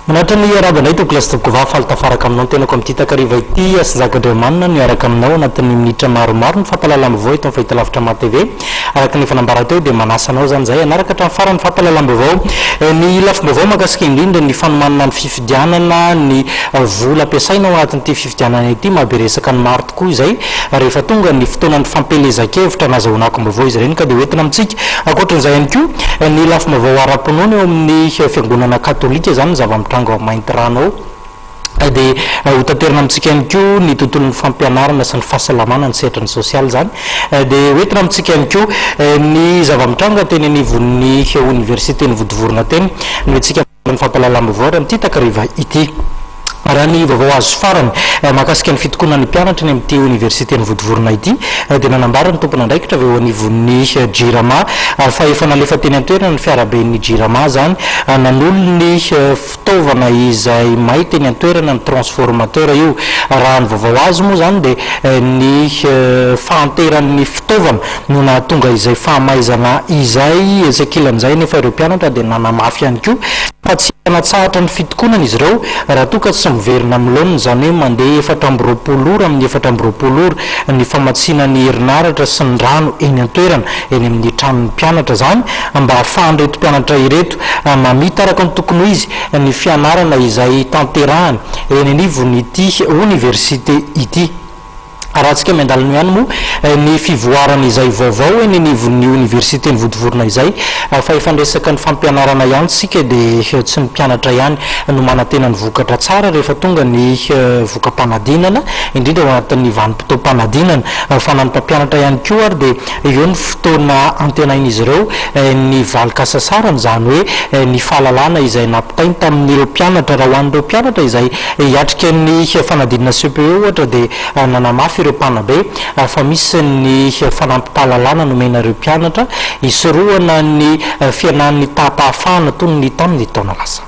Manatitra ny arahaba indray Tompokolahy sy Tompokovavy, faly tafaraka aminao ny tenako amin'ity takariva ity, Asinjaka Andriamanina no hiaraka aminao anatin'ny minitra maromaro ny fampahalalam-baovao eto amin'ny fahitalavitra Maha TV. Araka ny efa nambara teo dia manasa anao izany izahay hanaraka hatramin'ny farany ny fampahalalam-baovao. Ny lafim-baovao mahakasika indrindra ny fanomanana ny fifidianana, ny vola ampiasaina ao anatin'ity fifidianana ity, mahabe resaka ny maro tokoa izay rehefa tonga ny fotoanan'ny fampielezan-kevitra nazahoana akom-baovao izy ireny ka dia hoentina amintsika. Ankoatran'izay ihany koa, ny lafim-baovao ara-pinoana eo amin'ny fiangonana katolika izany ny zava-mitranga ao Maintirano ao dia hotaterina amintsika ihany koa ny tontolon'ny fampianarana sy ny fahasalamana, ny sehatry ny sosialy izany dia hoentina amintsika ihany koa ny zava-mitranga teny anivon'ny oniversiten'i Vontovorona teny no hetsika Ny fampahalalam-baovao ary amin'ity takariva ity. Raha ny vaovao azo farany mahakasika ny fitokonan'ny mpianatra eny amin'ity oniversiten'i Vontovorona ity dia nanambara ny tompon'andraikitra avy eo anivon'ny Jirama fa efa nalefa teny an-toerana ny fiaraben'ny Jirama izany nanolo ny fitaovana izay may teny an-toerana ny transformateur io. Raha ny vaovao azo moa izany dia ny fahanteran'ny fitaovana no nahatonga izay fahamaizana izay. Etsy ankilan'izay anefa ireo mpianatra dia nanamafy ihany koa fa tsy hanatsahatra ny fitokonana izy ireo raha toa ka tsy miverina amin'ny laoniny, izany hoe mandeha 24 ora amin'ny 24 ora ny famatsiana ny herinaratra sy ny rano eny an-toerana, eny amin'ny tranon'ny mpianatra izany, mba hahafahan'ireto mpianatra ireto mamita araka ny tokony ho izy ny fianarana izay tanterahany eny anivon'ity oniversite ity. Arahantsika miandalana eo ihany moa ny fivoarana izay vaovao eny anivon'ny oniversiten'i Vontovorona izay fa efa niresaka ny fampianarana ihany isika dia tsy ny mpianatra ihany no manantena ny vokatra tsara rehefa tonga ny voka-panadinana indrindra ao anatin'ny vanim-potoam-panadinana fa na ny mpampianatra ihany koa ary dia eo ny fotoana antenain'izy ireo ny valin-kasasarany izany hoe ny fahalalana izay nampitainy tamin'ireo mpianatra. Raha ho an'ireo mpianatra izay hiatrika ny fanadinana CPE ohatra dia nanamafy ireo mpanabe fa misy ny fanampim-pahalalana nomena ireo mpianatra hisorohana ny fihenan'ny taham-pahafahana toy ny tamin'ny taona lasa.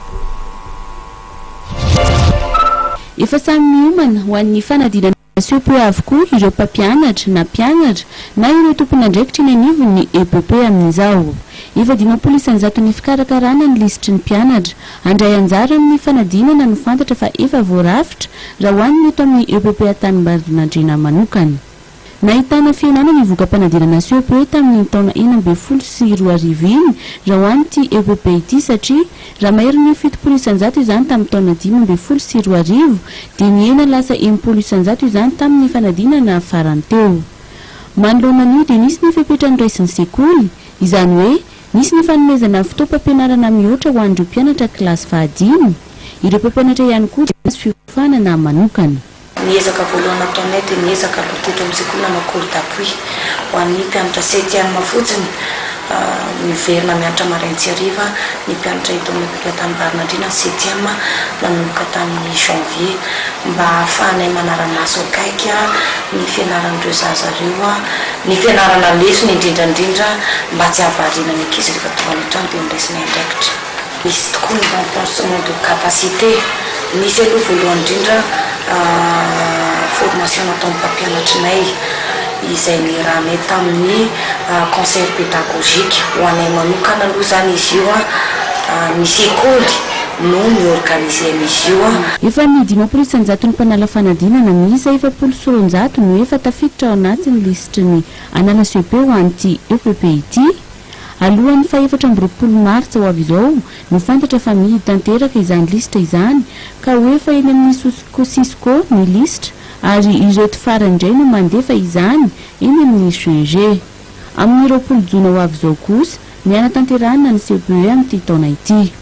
Efa samy miomana ho an'ny fanadinana CEPE avokoa ireo mpampianatra na mpianatra na ireo tompon'andraikitra eny anivon'ny EPP amin'izao. Efa 50 isan-jaton'ny fikarakarana ny lisitry ny mpianatra handray anjara amin'ny fanadinana no fantatra fa efa voarafitra raha ho an'ny eto amin'ny EPP Antanimbarinandriana manokana. Nahitana fihenana ny voka-panadinana CEPE tamin'iny taona 2016 iny raha ho an'ity EPP ity satria raha maherin'ny 70% izany tamin'ny taona 2015 dia nihena lasa 60% izany tamin'ny fanadinana farany teo. Manoloana an'io dia nisy ny fepetra noraisin'ny sekoly, izany hoe nisy ny fanomezana fotoam-pampianarana mihoatra ho an'ireo mpianatra kilasy fahadimy, ireo mpampianatra ihany koa dia nahazo fiofanana manokana. Ny ezaka voalohany nataonay dia ny ezaka aloha teto amin'ny sekoly nanao cours d'appui ho an'ny mpianatra septième fotsiny. Miverina mianatra marain-tsy hariva ny mpianatra eto amin'ny EPP Antanimbarinandriana ny septième nanomboka tamin'ny janvier mba hahafahanay manara-maso akaiky ny fianaran'ireo zaza ireo, ny fianarana lesona indrindra indrindra mba tsy hahavariana ny ankizy rehefa tonga any an-trano dia noraisinay andraikitra. Misy tokoa ny renforcement de capacité. Nisy aloha voalohany indrindra formation nataon'ny mpampianatrinay izay niarahanay tamin'ny conseil pédagogique. Ho anay manokana aloha izany izy io, ny sekoly no mi-organiser an'izy io. Efa ny 50% mpanala fanadinana miisa 240 no efa tafiditra ao anatin'ny lisitry ny hanala cepe ho an'ity EPP ity. Alohan'ny faha-24 martsa ho avy izao no fantatra fa mihidy tanteraka izany lisitra izany ka ho efa eny amin'ny Sosco Cisco ny lisitra ary ireto farany indray no mandefa izany eny amin'ny Ceg. Amin'ny 20 jona ho avy izao kosa ny hanatanterahana ny CPE amin'ity taona ity.